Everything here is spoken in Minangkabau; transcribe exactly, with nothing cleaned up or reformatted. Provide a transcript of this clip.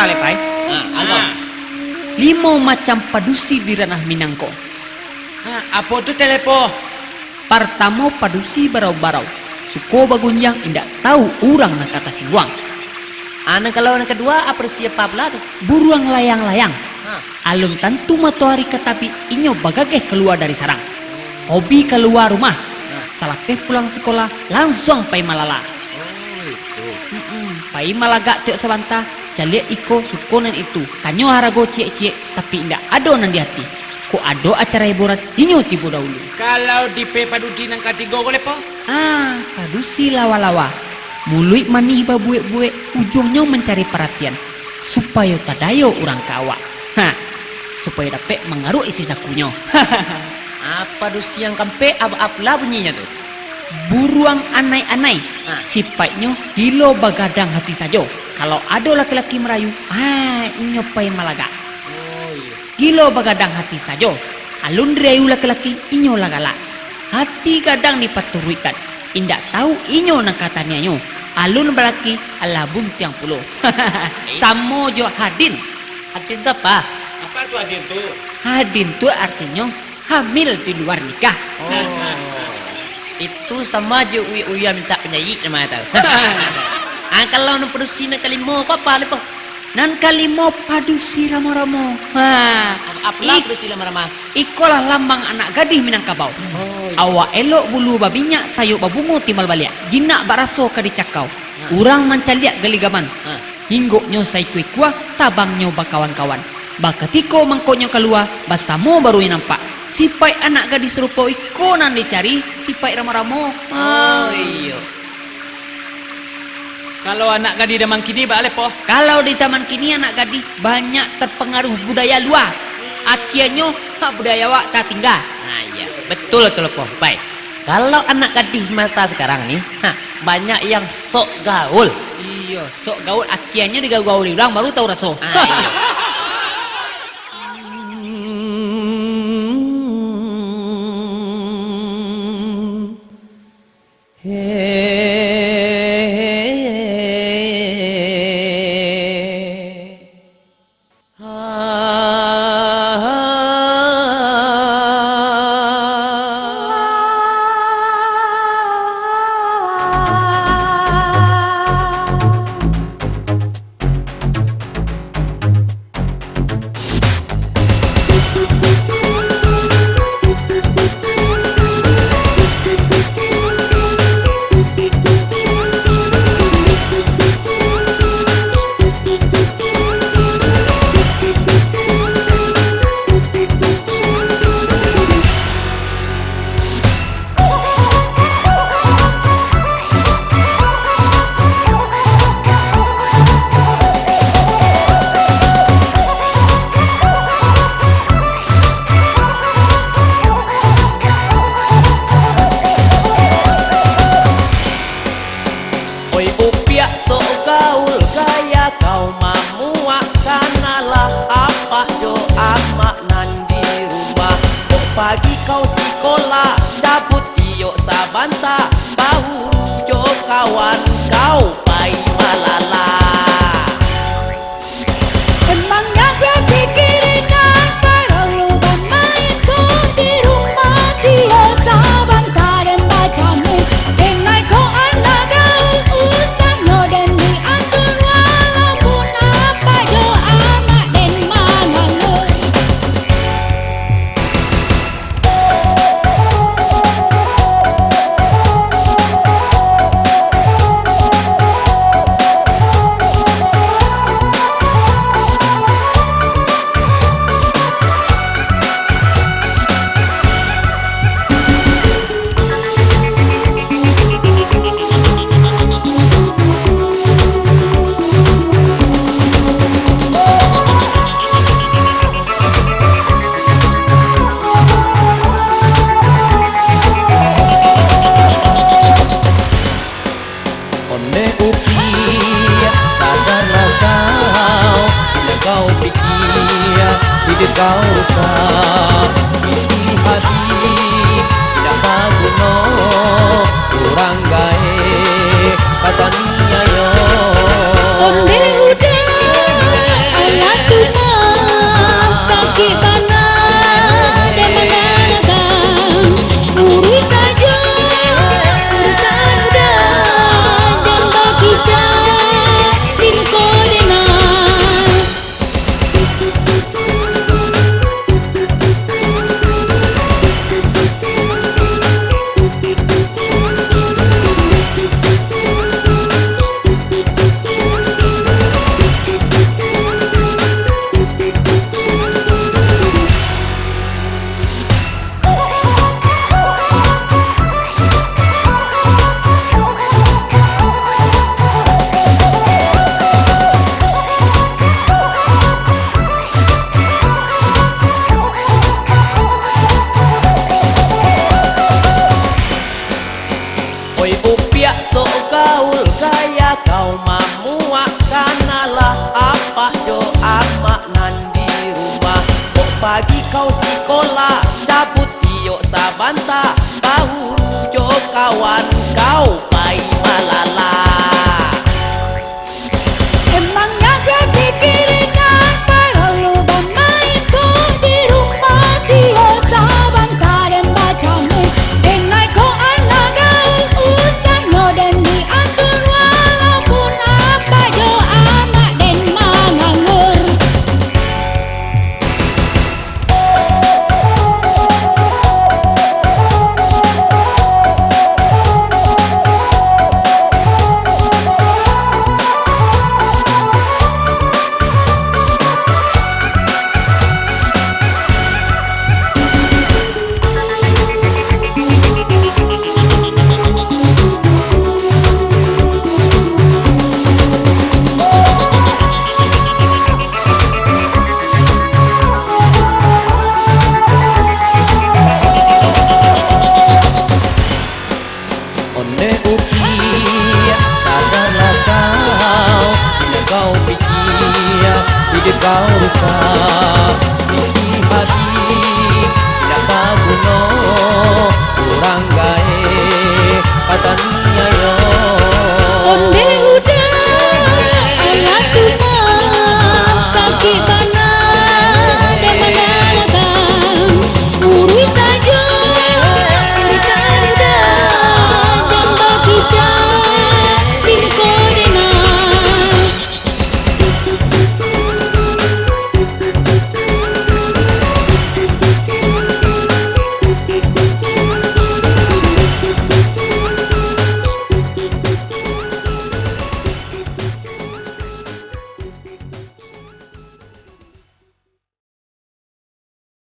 Lepai. Ah, apo? Ah. Limo macam padusi di ranah Minang ko. Ah, apo tu, Lepo? Partamo, padusi barau-barau, suko bagunjiang, indak tahu urang nan ka tasingguang. Ah, nan kalau nan kaduo, apo padusi apo pulo tu? Buruang layang-layang. Ah. Alun tantu matoari ka tabik, inyo bagageh kalua dari sarang. Hobi kalua rumah. Ah. Salapeh pulang sikolah, lansuang pai malala. Oh, itu. Mm-mm. Pai malagak tiok sabanta, caliak iko, suko nan itu, tanyo harago ciek-ciek, tapi indak ado nan di ati. Kok ado acara hiburan, inyo tibo dahulu. Kalau di P Padudi nan katigo ko, Lepo? Ah, padusi lawa-lawa. Muluik manih babuek-buek, ujuangnyo mancari paratian, supayo tadayo urang ka awak. Ha, supayo dapek mangaruak isi sakunyo. Ah, padusi nan kaampek, apo, apolah bunyinyo tu? Buruang anai-anai, ah, sipaiknyo gilo bagadang hati sajo. Kalau ado laki-laki marayu, ah, inyo pai malagak. Oh, iyo. Gilo bagadang hati sajo. Alun dirayu laki-laki, inyo lah galak. Hati gadang dipaturuikkan. Indak tahu inyo nan ka taniayo. Alun balaki, alah buntiang pulo. Eh? Samo jo hadin. Hadin tu apo? Apo tu hadin tu? Hadin tu artinyo hamil di luar nikah. Oh. Itu samo jo uya-uya mintak panjaik namo tu. Ah, kalau nan padusi nan kalimo ko apo, Lepo? Nan kalimo, padusi ramo-ramo. Ha. Apolah padusi ramo-ramo? Ikolah lambang anak gadih Minangkabau. Oh, iyo. Awak elok bulu baminyak, sayok babungo timbal baliak. Jinak bak raso ka dicakau. Ha. Urang mancaliak galigaman. Ha. Hinggoknyo saikua-ikua, tabangnyo bakawan-kawan. Bakatiko mangkonyo kalua, basamo baru nyo nampak. Sipaik anak gadih sarupo iko nan dicari, sipaik ramo-ramo. Ha. Oh, iyo. Kalau anak gadih zaman kini, baa, Lepo? Kalau di zaman kini, anak gadih banyak terpengaruh budaya lua. Akianyo, ha, budaya awak tatingga. Nah, iyo. Betul tu, Lepo. Baik. Kalau anak gadih masa sekarang ni, ha, banyak yang sok gaul. Iyo, sok gaul. Akianyo digaul-gauli urang, baru tahu raso. Ah, iyo. Oi bupiak sok gaul, gaya kau mamuak, kanalah apak jo amak nan di rumah. Kok pagi kau sikolah, cabut iyo sabanta, bahuru jo kawan kau pai malala. Emang ndak bapikir nan paralu bamain ko di rumah, tiok sabanta den bacamu. Denai ko anak gaul, usahnyo den diatur, walaupun apak jo amak den manganggur. Upiak sok gaul gaya kau mamuak, kanalah apak jo amak nan di rumah. Kok pagi kau sikolah, cabut iyo sabanta, bahuru jo kawan kau pai malala. Emangnya gadih kiri nan paralu bamain ko di rumah, tiok sabanta den bacamu. Den lai ko anak gaul, usahnyo den diatur, walaupun apak jo amak den manganggur. Ondeh Upiak, sadarlah kau, indak kau pikia, iduik kau rusak, mimpi habih, indak baguno, urang gaek, patani